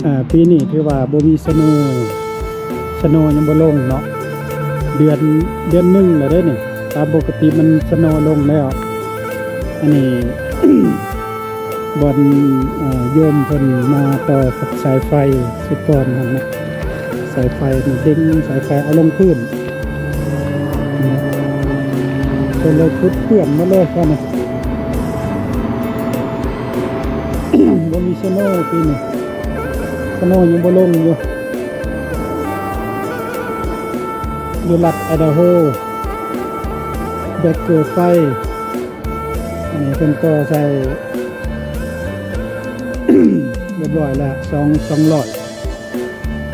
ອາ ປີນີ້ຖືວ່າບໍ່ມີສະໂນ ສະໂນຍັງບໍ່ລົງເນາະ ເດືອນ ເດືອນໜຶ່ງແລ້ວເດ້ນີ້ ຕາມປົກກະຕິມັນສະໂນລົງແລ້ວ. ອັນນີ້ ບ່ອນ ອາ ໂຍມເພິ່ນມາຕໍ່ສາຍໄຟສຸກອນຫັ້ນນະ ສາຍໄຟນີ້ດຶງສາຍໄຟເອົາລົງພື້ນ ເພິ່ນເລີຍຂຸດເປື້ອນໝົດເລີຍຕອນນີ້ ບໍ່ມີສະໂນປີນີ້ ສະໂນຍັງບໍ່ລົງຢູ່ ຢູ່ລັດໄອດາໂຮ ແບັກເກີໄຟ ອັນນີ້ເພິ່ນກໍໃສ່ ຮຽບຮ້ອຍແລ້ວ ສອງ ສອງຮ້ອຍ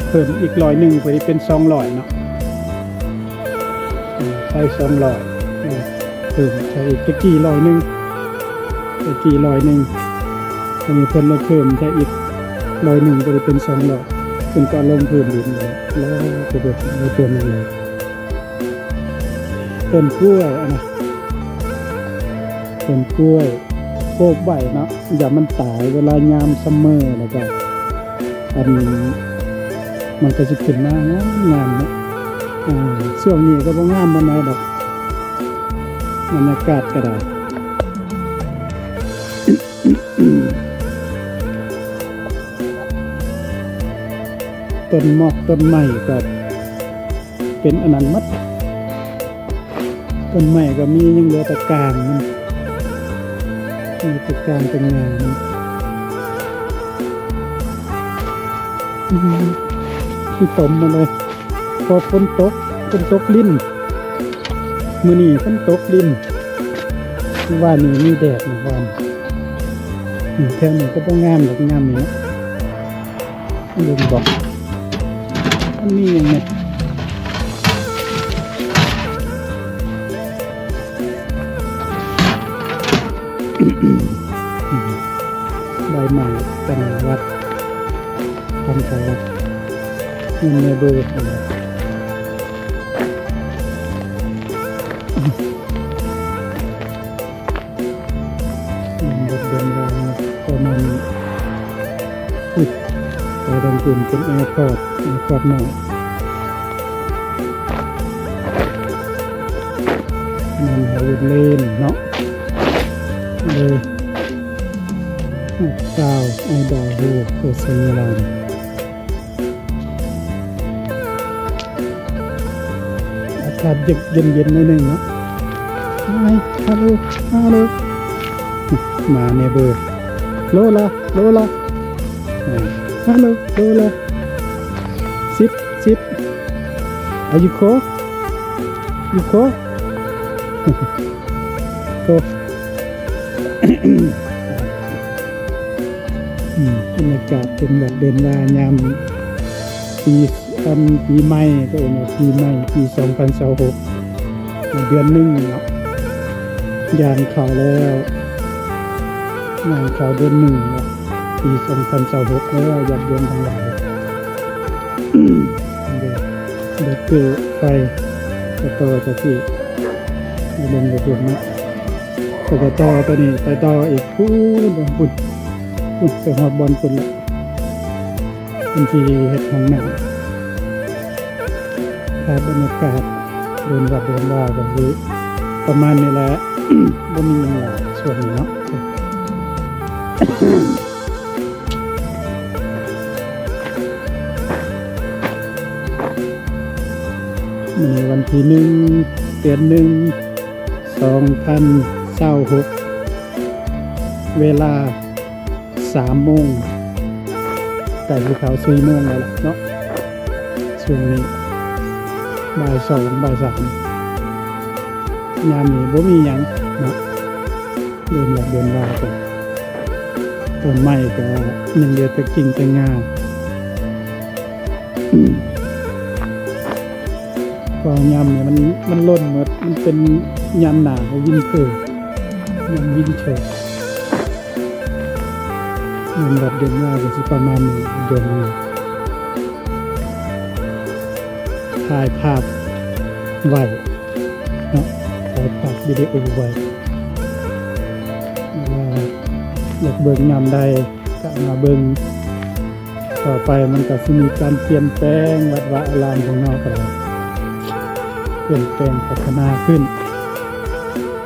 ເພີ່ມອີກຮ້ອຍໜຶ່ງ ເພື່ອຊິເປັນສອງຮ້ອຍເນາະ ໃສ່ສອງຮ້ອຍ ເພີ່ມໃສ່ອີກ ຕະກີ້ຮ້ອຍໜຶ່ງ ຕະກີ້ຮ້ອຍໜຶ່ງ ອັນນີ້ເພິ່ນລະເພີ່ມໃສ່ອີກຮ້ອຍໜຶ່ງ ເພື່ອຊິເປັນສອງຮ້ອຍ ເພິ່ນກໍລົງພື້ນດິນແລ້ວ ລະເພີ່ມ ລະເພີ່ມອີກ ຕົ້ນກ້ວຍ ອັນນະ ຕົ້ນກ້ວຍ ໂກກໄວ້ເນາະ ຢ້ານມັນຕາຍ ເວລາຍາມຊັມເມີ ແລ້ວກໍ ອັນ ມັນກໍຊິຂຶ້ນມາງາມໆເນາະ ອາ ຊ່ວງນີ້ກໍບໍ່ງາມປານໃດດອກ ບັນຍາກາດກໍໄດ້ ຕົ້ນໝອກຕົ້ນໄມ້ກໍ ເປັນອັນນັ້ນໝົດ ຕົ້ນໄມ້ກໍມີ ຍັງເຫຼືອແຕ່ກ້ານມັນ ມີແຕ່ກ້ານແຕ່ງ່າມັນ ອືມ ຂີ້ຕົມໝົດເລີຍ ເພາະຝົນຕົກ ຝົນຕົກລິນ ມື້ນີ້ຝົນຕົກລິນ ມື້ວານນີ້ມີແດດ ມື້ວານ ອືມ ແຖວນີ້ກໍບໍ່ງາມດອກຍາມນີ້ເນາະ. ເບິ່ງບໍ່ ມັນມີຫຍັງແດ່ ໃບໄມ້ ຕະໜ່າວັດ ທາງເຂົ້າວັດ ເງິນແມ່ເບີ ເດີນ ເດີນທາງປະມານນີ້ ອຸ້ຍ ໄປທາງພຸ້ນເປັນແອພອດ ແອພອດນ້ອຍ ນັ້ນຮາວເລນເນາະ ເລີຍ ຊາວໄອດາໂຮ ໂຄໄຊຍາລາມ. ອາກາດເຢັນໆ ໜ້ອຍໜຶ່ງເນາະ ຮາໂລ ຮາໂລ ມາເນເບີ ໂລລາ ໂລລາ ຮາໂລ ໂລລາ ຊິດ ຊິດ Are you cold? You cold? ໂກ ອືມ ບັນຍາກາດເປັນວັດເດີນວ່າຍາມປີ ອັນ ປີໃໝ່ ກໍເອີ້ນວ່າປີໃໝ່ ປີສອງພັນຊາວຫົກ ເດືອນໜຶ່ງເນາະ ຍ່າງເຂົ້າແລ້ວ ຍ່າງເຂົ້າເດືອນໜຶ່ງເນາະ ປີສອງພັນຊາວຫົກແລ້ວ ຍາດໂຍມທັງຫຼາຍ ເດີ ເດີ ເກີໄຟ ກໍຕໍ່ຈາກທີ່ ໄປເບິ່ງໄປເບິ່ງເນາະ ແລ້ວກໍຕໍ່ຕົວນີ້ ໄປຕໍ່ອີກພຸ້ນ ພຸ້ນ ພຸ້ນ ໄປຮອດບ່ອນພຸ້ນແລ້ວ ເປັນທີ່ເຮັດຫ້ອງນ້ຳ ພາບບັນຍາກາດເດີນວັດເດີນວາກໍຄືປະມານນີ້ແຫຼະ ບໍ່ມີຫຍັງຫຼາຍຊ່ວງນີ້ເນາະ ມື້ນີ້ວັນທີໜຶ່ງ ເດືອນໜຶ່ງ ສອງພັນຊາວຫົກ ເວລາ ສາມໂມງ ໃກ້ຊິເຂົ້າສີ່ໂມງແລ້ວລະເນາະ ຊ່ວງນີ້ບ່າຍສອງ ບ່າຍສາມ ຍາມນີ້ບໍ່ມີຫຍັງເນາະ ເດີນວັດເດີນວາກັນ ຕົ້ນໄມ້ກໍຍັງເຫຼືອແຕ່ກິ່ງແຕ່ງ່າ ເພາະຍາມນີ້ມັນ ມັນຫຼົ່ນໝົດ ມັນເປັນຍາມໜາວ ວິນເທີ ຍາມວິນເທີ ເດືອນວັດເດືອນວາກໍຊິປະມານນີ້ ເດືອນນີ້ ຖ່າຍພາບໄວ້ເນາະ ຖ່າຍພາບວິດີໂອໄວ້ ວ່າຢາກເບິ່ງຍາມໃດກໍມາເບິ່ງ ຕໍ່ໄປມັນກໍຊິມີການປ່ຽນແປງວັດວາອາລາມຂອງເຮົາກໍໄດ້ ປ່ຽນແປງພັດທະນາຂຶ້ນ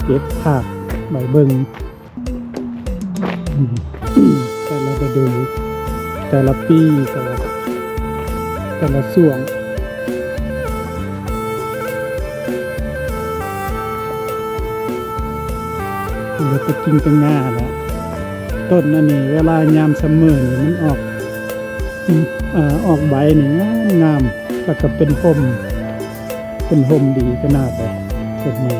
ເກັບພາບໄວ້ເບິ່ງ ແຕ່ລະລະດູ ແຕ່ລະປີ ແຕ່ລະ ແຕ່ລະຊ່ວງ ເຫຼືອແຕ່ກິ່ງແຕ່ງ່າແລ້ວ. ຕົ້ນອັນນີ້ເວລາຍາມຊັມເມີນີ້ມັນອອກ ເອີ ອອກໃບນີ້ງາມໆ ແລ້ວກໍເປັນຮົ່ມ ເປັນຮົ່ມດີຂະໜາດໃດ ຕົ້ນໄມ້.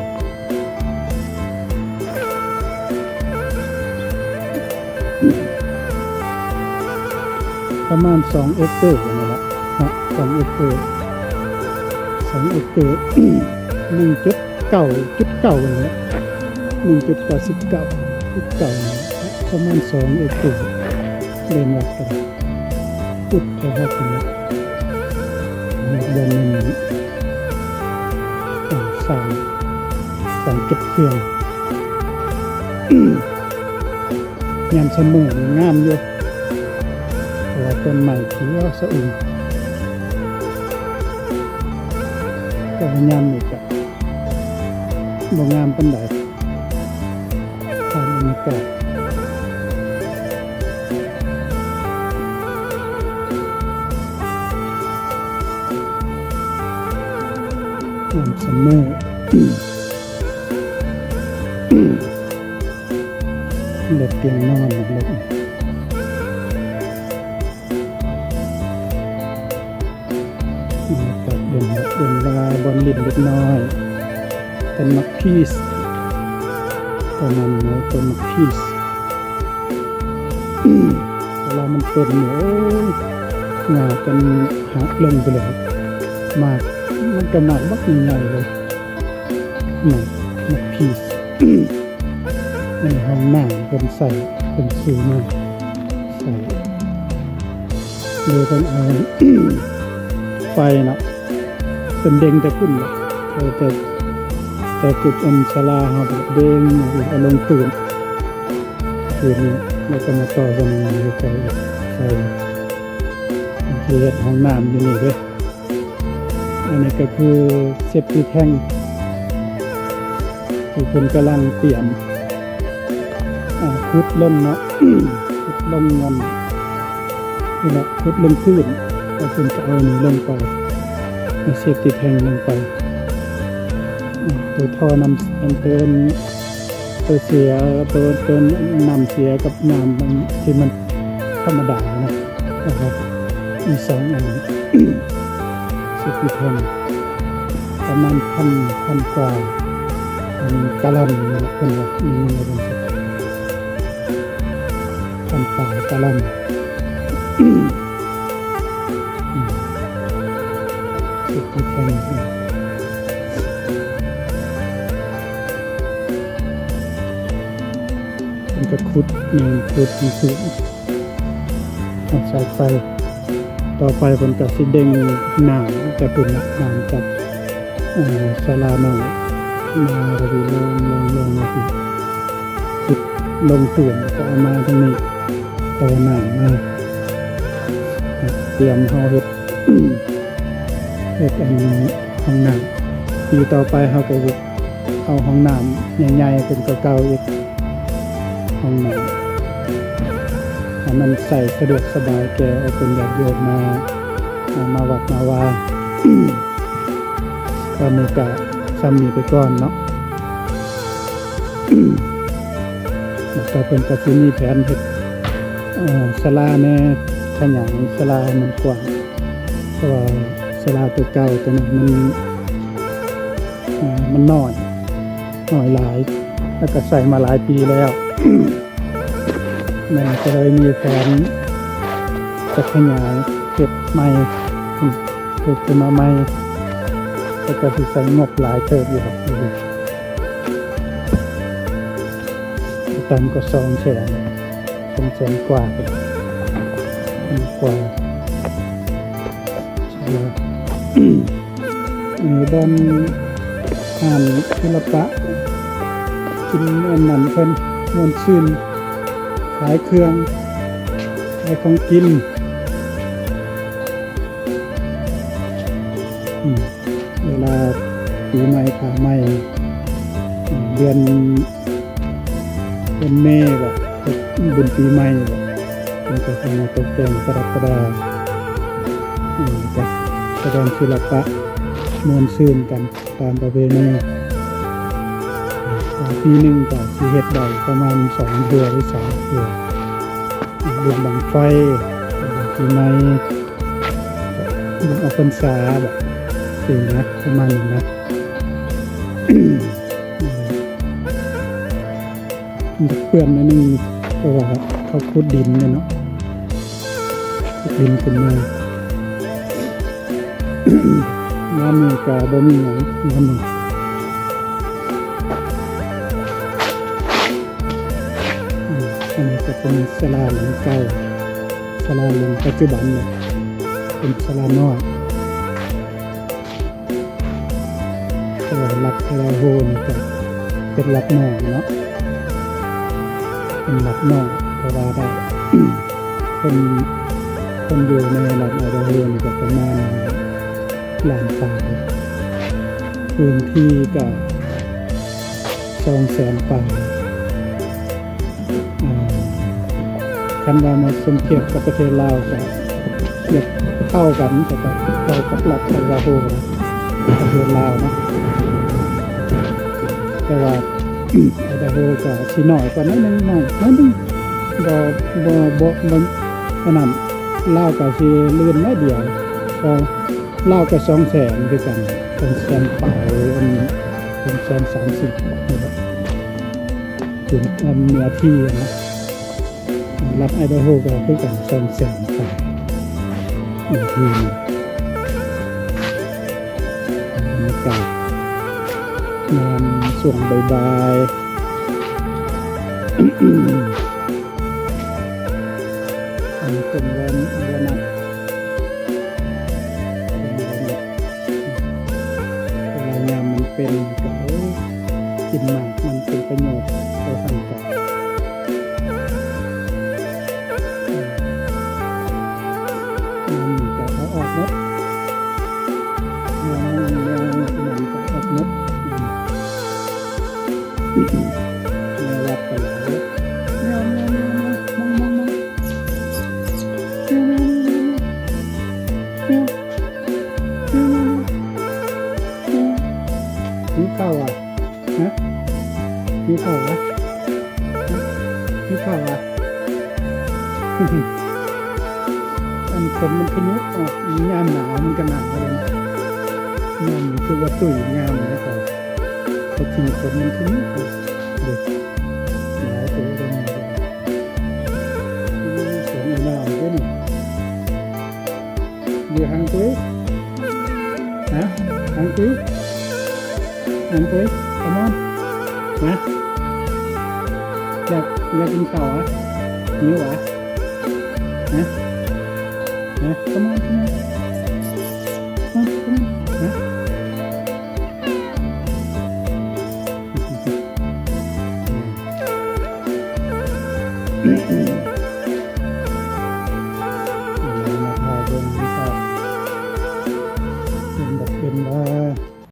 ປະມານສອງເອກເກີນີ້ແຫຼະເນາະ ສອງເອກເກີ ສອງເອກເກີ ໜຶ່ງຈຸດເກົ້າຈຸດເກົ້ານີ້ແຫຼະ ໜຶ່ງຈຸດເກົ້າສິບເກົ້າຈຸດເກົ້ານີ້ແຫຼະ ປະມານສອງເອກເກີ ເດີນວັດກັນ ປຸດໄປຮອດນີ້ແຫຼະ ຮອດບ່ອນໜຶ່ງ ເອີ ສາງ ສາງເກັບເຄື່ອງ ຍາມຊັມເມີນີ້ງາມຢູ່ ເພາະວ່າຕົ້ນໄມ້ຂຽວສະອຸ່ມ ແຕ່ວ່າຍາມນີ້ກະບໍ່ງາມປານໃດ ຕາມບັນຍາກາດ ຍາມຊັມເມີ ເລັບຕຽງນອນ ເລັບ ບັນຍາກາດເຢັນ ເປັນວ່າບ່ອນຫຼິ້ນເດັກນ້ອຍ ຕົ້ນໝາກພີຊ ຕອນນັ້ນເນາະ ຕົ້ນໝາກພີຊ ເວລາມັນເປັນນີ້ ໂອ້ຍ ງ່າຈົນຫັກລົງໄປເລີຍ ໝາກ ມັນກໍໝາກບັກໃຫຍ່ໆເລີຍ ໝາກ ໝາກພີຊ. ອັນນີ້ຫ້ອງນ້ຳເພິ່ນໃສ່ ເພິ່ນຊື້ມາໃສ່ ຫຼືເພິ່ນເອົາໄຟເນາະ ເພິ່ນເດັງແຕ່ພຸ້ນເນາະ ແຕ່ ແຕ່ ແຕ່ກຸດອັນສາລາເຮົາເດັງເອົາລົງຕື້ນ ຄືນນີ້ ແລ້ວກໍມາຕໍ່ກັນໃນໃຈໄຟ ທີ່ເຮັດຫ້ອງນ້ຳຢູ່ນີ້ເດ້. ອັນນີ້ກໍຄືເຊບຕີແທັງ ທີ່ເພິ່ນກຳລັງຕຽມ ອາ ຂຸດລົງເນາະ ຂຸດລົງນັ້ນ ພຸ້ນລະ ຂຸດລົງພື້ນ ແລ້ວເພິ່ນກໍເອົານີ້ລົງໄປ ເຊບຕີແທັງລົງໄປ ອາ ໂຕທໍ່ນ້ຳ ອັນເປັນ ໂຕເສຍ ໂຕ ໂຕນ້ຳເສຍກັບນ້ຳທີ່ມັນທຳມະດານະ ນະຄັບ ມີສອງອັນ ເຊບຕີແທັງ ປະມານພັນ ພັນກວ່າ ອັນ ກາລັນ ເພິ່ນວ່າ ມີເງິນເພິ່ນ ພັນປາຍກາລັນ ອືມ ເຊບຕີແທັງ ເພິ່ນກໍຂຸດ ແມ່ນຂຸດ ຂຸດ ເອົາສາຍໄຟ ຕໍ່ໄປເພິ່ນກໍຊິເດັ່ງນ້ຳຈາກພຸ້ນນະ ນ້ຳຈາກ ເອີ ສາລານ້ອຍ ມາລະດີ ລົງ ລົງ ລົງມາພີ້ ຂຸດລົງເຂື່ອນ ແລ້ວກໍເອົາມາທາງນີ້ ຕໍ່ນ້ຳມາ ຕຽມເຮົາເຮັດ ເຮັດອັນຫ້ອງນ້ຳ ປີຕໍ່ໄປເຮົາກໍຊິເອົາຫ້ອງນ້ຳໃຫຍ່ໆຂຶ້ນກວ່າເກົ່າອີກ ຫ້ອງນ້ຳ ໃຫ້ມັນໃຊ້ສະດວກສະບາຍແກ່ອາ ເປັນຍາດໂຍມມາ ມາວັດມາວາ ຕອນນີ້ກະຊ່ຳນີ້ໄປກ່ອນເນາະ ແລ້ວກະເພິ່ນກະຊິມີແຜນເຮັດ ເອີ ສາລາແດ່ ຂະຫຍາຍສາລາໃຫ້ມັນກວ້າງ ເພາະວ່າສາລາໂຕເກົ່າໂຕນັ້ນມັນ ເອີ ມັນນ້ອຍ ນ້ອຍຫຼາຍ ແລ້ວກະໃຊ້ມາຫຼາຍປີແລ້ວ. ແມ່ນກໍເລີຍມີແຜນຈະຂະຫຍາຍເຮັດໃໝ່ ເຮັດຂຶ້ນມາໃໝ່ ແຕ່ກໍຊິໃຊ້ງົບຫຼາຍເຕີບຢູ່ດອກ ບໍ່ຕ່ຳກວ່າສອງແສນ ສອງແສນກວ່າ ກວ່າ. ເອີ ບ່ອນຮ້ານສິລະປະ ກິນອັນນັ້ນເພິ່ນ ມ່ວນຊື່ນ ຂາຍເຄື່ອງ ຂາຍຂອງກິນ ປີໃໝ່ ພາໃໝ່ ເດືອນ ເດືອນເມບໍ ບຸນປີໃໝ່ບໍ ເພິ່ນກໍຊິມາຕົກແຕ່ງປະດັບປະດາ ເອີ ຈັດສະແດງສິລະປະ ມ່ວນຊື່ນກັນຕາມປະເພນີ. ອາ ປີໜຶ່ງກໍຊິເຮັດໄດ້ປະມານສອງເທື່ອ ຫຼື ສາມເທື່ອ ອາ ບຸນບັ້ງໄຟ ອາ ປີໃໝ່ ບຸນອອກພັນສາ ແບບຊີ້ນະ ປະມານນີ້ນະ. ມັນເປື້ອນໜ້ອຍໜຶ່ງ ເພາະວ່າເຂົາຂຸດດິນແຫຼະເນາະ ຂຸດດິນຂຶ້ນມາ. ຍາມນີ້ກະບໍ່ມີຫຍັງ ຍາມນີ້. ອືມ ອັນນີ້ກະເປັນສາລາຫຼັງເກົ່າ ສາລາຫຼັງປັດຈຸບັນນີ້ເປັນສາລານ້ອຍ. ເພາະວ່າລັດໄອດາໂຮນີ້ກະເປັນລັດນ້ອຍເນາະ ເປັນລັດນ້ອຍ ເພາະວ່າໄດ້ ຄົນ ຄົນຢູ່ໃນລັດໄອດາໂຮນີ້ກະປະມານລ້ານປາຍ ພື້ນທີ່ກະສອງແສນປາຍ. ອ່າ ຄັນວ່າມາສົມທຽບກັບປະເທດລາວກະຢາກເທົ່າກັນ ແຕ່ກະເທົ່າກັບລັດໄອດາໂຮນະ ປະເທດລາວນະ ແຕ່ວ່າໄອດາໂຮກະຊິໜ້ອຍກວ່າໜ້ອຍໜຶ່ງ ໜ້ອຍໜຶ່ງ ບໍ່ ບໍ່ ບໍ່ ບໍ່ ອັນນັ້ນ ລາວກະຊິລື່ນໜ້ອຍດຽວ ເພາະລາວກະສອງແສນຄືກັນ ສອງແສນປາຍ ອັນ ສອງແສນສາມສິບນີ້ແຫຼະ ເປັນ ອັນ ເນື້ອທີ່ນະ. ລັດໄອດາໂຮກໍຄືກັນ ສອງແສນປາຍ ອີກທີໜຶ່ງ. ບັນຍາກາດຍາມຊ່ວງບ່າຍໆ ອັນຕົ້ນວອນ ວອນນັດ ເວລາຍາມມັນເປັນກໍ ໂອ້ ກິນໝາກມັນເປັນປະໂຫຍດຕໍ່ຮ່າງກາຍ. ອືມ ມັນກໍເອົາອອກໝົດ ມັນ ມັນ ມັນ ມັນກໍອອກໝົດ. ອືມ ແມວລັບໄປແລ້ວ ແມວ ແມວ ແມວ ແມວ ມອງ ມອງ ມອງ. ຫິວເຂົ້າຫວາ? ຮະ? ຫິວເຂົ້າຫວາ? ຫິວເຂົ້າຫວາ? ອັນ ຂົນມັນຂະຫຍຸກອອກ ຍາມໜາວມັນກະໜາວເດ້ ຍາມນີ້ຄືວ່າຕຸ້ຍງາມເດ້ ເຂົາ ເຂົາຖິ້ມຂົນມັນຂະຫຍຸກອອກເດ້ ຫຼາຍໂຕເດ້. ອືມ ສວນອີ່ໜ້າເດ້ນີ້ ຢູ່ຫ່າງໄກ ຮະ ຫ່າງໄກ ຫ່າງໄກ ຄຳອອນ ນະ ຢາກ ຢາກກິນເຂົ້າຫວາ? ຫິວຫວາ? ນະ ນະ ຄຳອອນ ຄຳອອນ ຄຳອອນ ຄຳອອນ ນະ. ອືມ